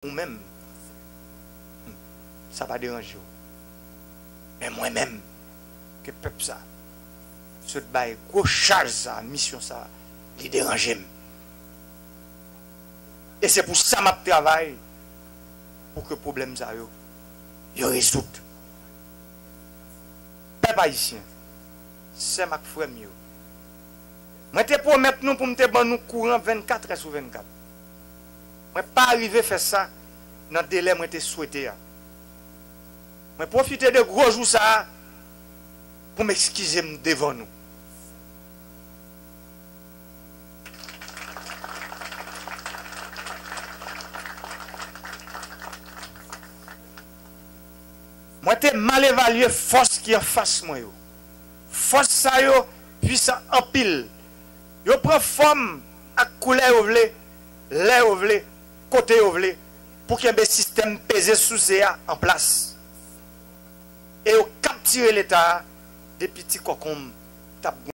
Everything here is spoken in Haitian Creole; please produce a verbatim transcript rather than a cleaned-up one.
Ou menm, sa pa deranje w. Men mwen menm, ke pèp sa sot bay gwo chaj sa, misyon sa, li deranje m. E se pou sa m ap travay, pou ke pwoblèm sa yo, yo rezoud. Pèp ayisyen, sè m ak frè m yo, mwen te pwomèt nou pou m te ban nou kouran vennkat è sou vennkat. Mwen pa rive fè sa nan delè mwen te swete a. Mwen pwofite de gwo jou sa a pou m ekskize m devan nou. Mwen te mal evalye fòs ki anfas mwen yo. Fòs sa yo pwisan anpil. Yo pran fòm ak koulè yo vle, lè yo vle, kote yo vle, pou kenbe sistèm peze souze a an plas. E yo kaptire Leta a depi ti kòkonm t ap